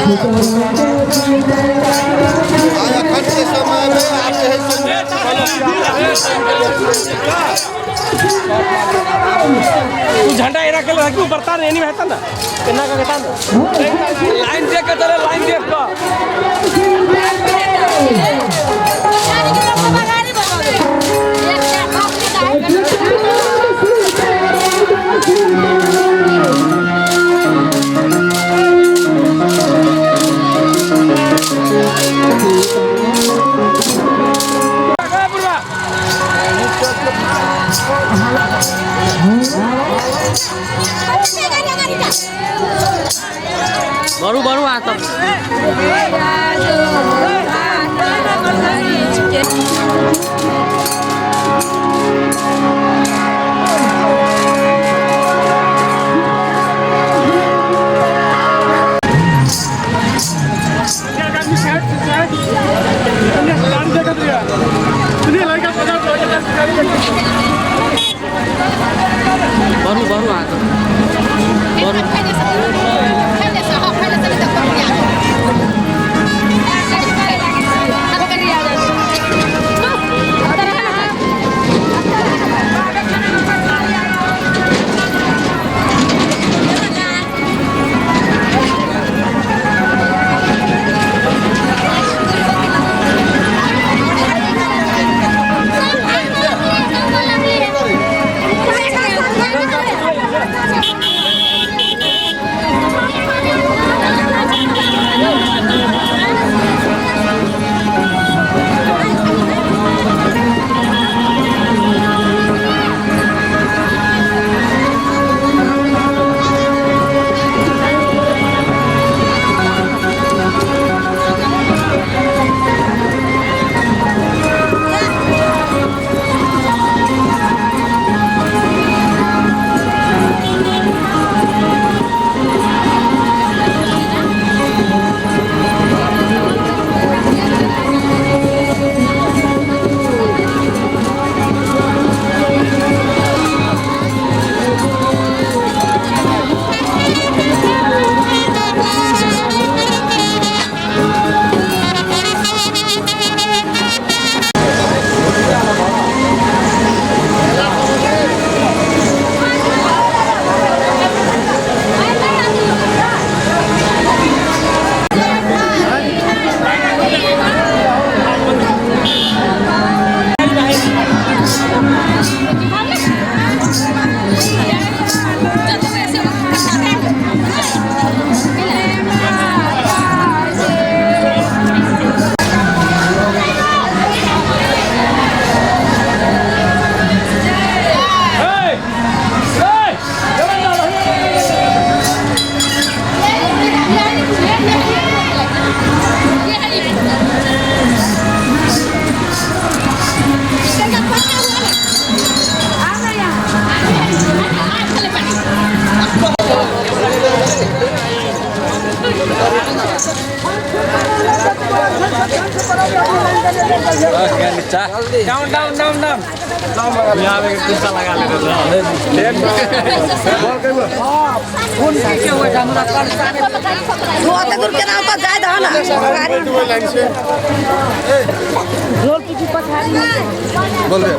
आ एखन के समय में आब जे है से तू झंडा एना के रख बर्ता नहीं में हेता ना केना का हेता ना लाइन देख के चले, लाइन देख के। बरू बरू आ तब। बरू बरू आ तब बरू। डाउन डाउन डाउन डाउन यहाँ पे कुर्सा लगा लेते बोल रे।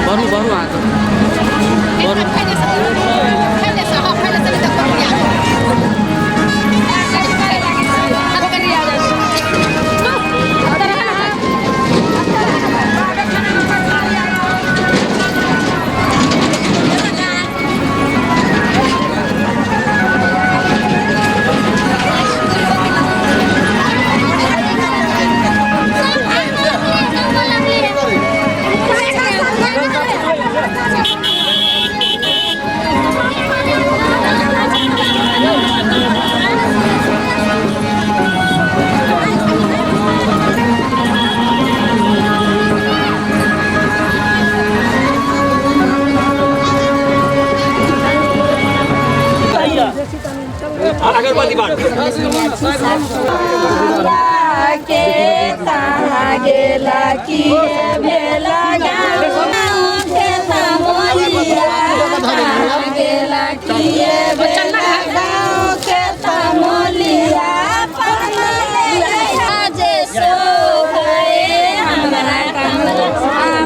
बढ़ू बढ़ू अहाँके बढ़ू। अगरबत्ती बांट के तहाँ गेला की भेला गेला की भेला गाँव के तमोलिया जे शोभे हमरा कमला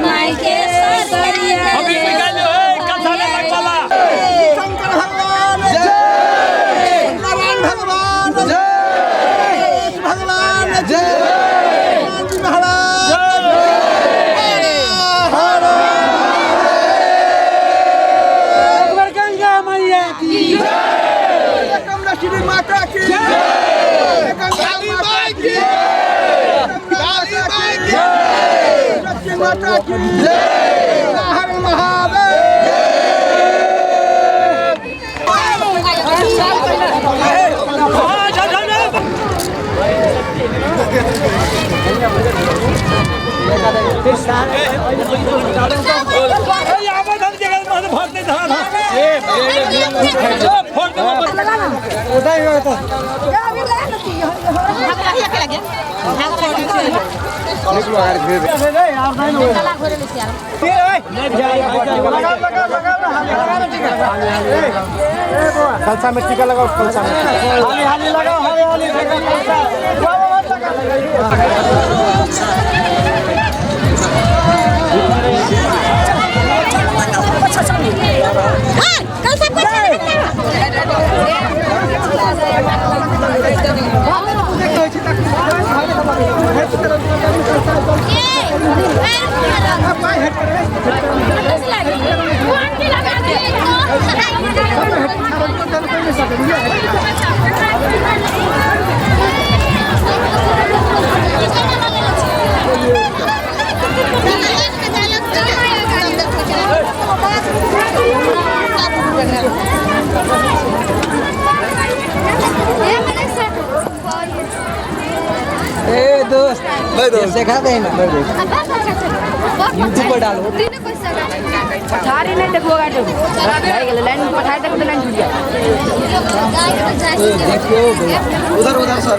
माई के ससरिया। अभी निकाल लो ए कथा में लगवाला। शंकर भगवान जय, नारायण भगवान जय, भगवान जय, जी महाराज जय, हर एक गंगा मैया की जय, कमला श्री माता की जय, काली माई की जय, काली माई की जय, लक्ष्मी माता की जय, हर महादेव। हां जा जा जा। ए आवा धर जगह में भर दे धान। ए फोड़ दे। कलसा में टीका लगाओ, कलसा में हाली हाली लगाओ, हाली हाली कलसा। ए दोस्त देखा दे ना, यूट्यूब पर डालो। पठारी नहीं देखो गाड़ी लाइन पठाई तक लाइन छूट जाए। देखो उधर उधर सर।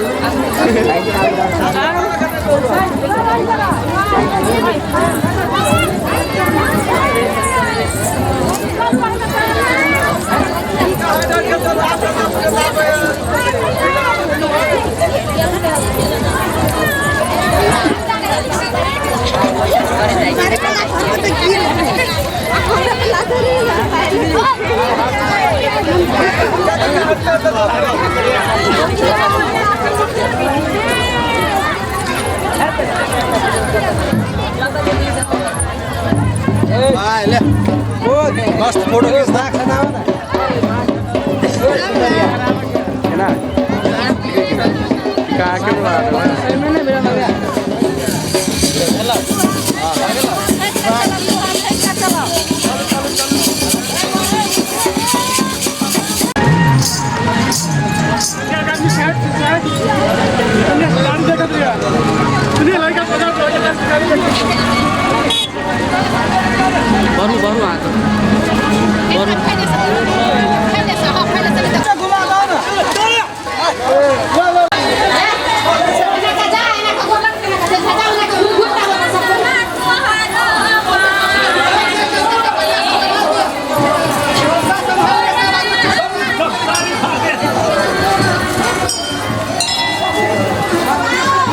ले मस्त फोटो खींचता ना का के बढ़ू बढ़ू अहाँके बढ़ू। Thank you.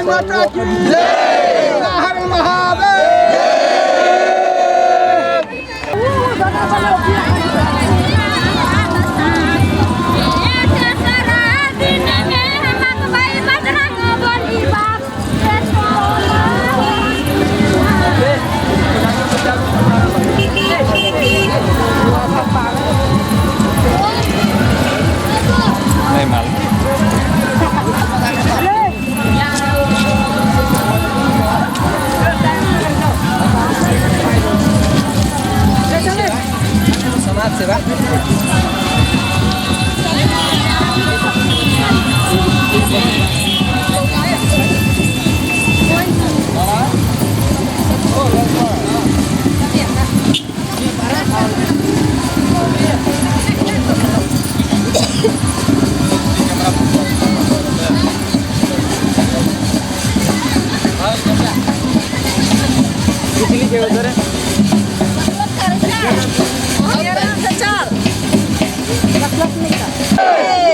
माता की जय। हर महादेव। नहीं मालूम। समाज सेवा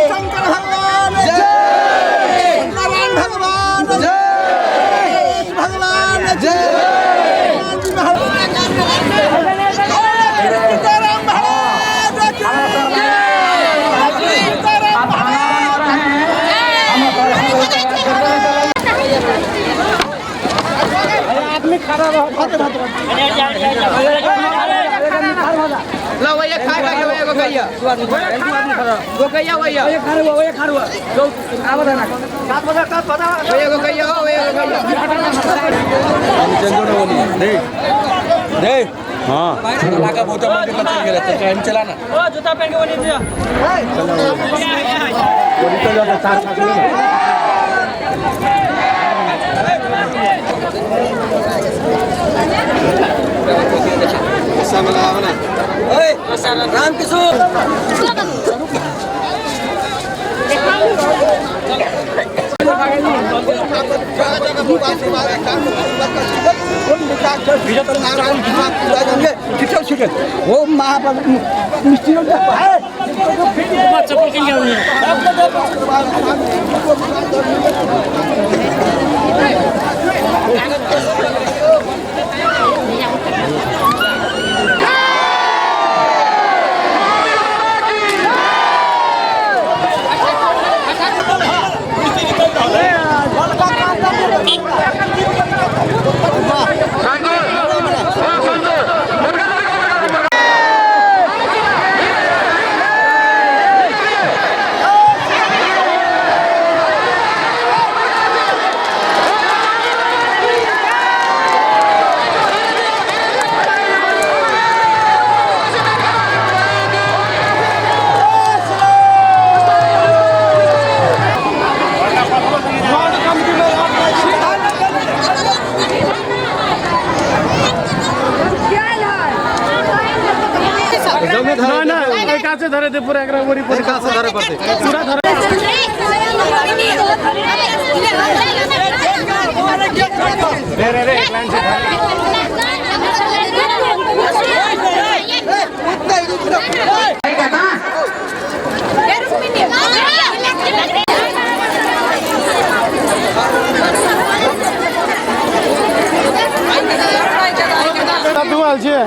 शंकर भगवान जय, नारायण भगवान जय, भगवान जय, आदमी खड़ा रहो। लो भैया खा खा के भैया गोकैया गोकैया भैया भैया गोकैया हो भैया गोकैया। दे हां लागा बहुत मंदिर पर चल गेला तो टाइम चला ना। ओ जूता पहन के बनी दिया बोली तो जाता चार साथ में। राम किशोर वो मिस्त्री काছে ধরে দে পুরো একরা ওরি পরে কাছে ধরে পড়তে পুরা ধরে। रे रे रे एक लाइन से दुआल छे।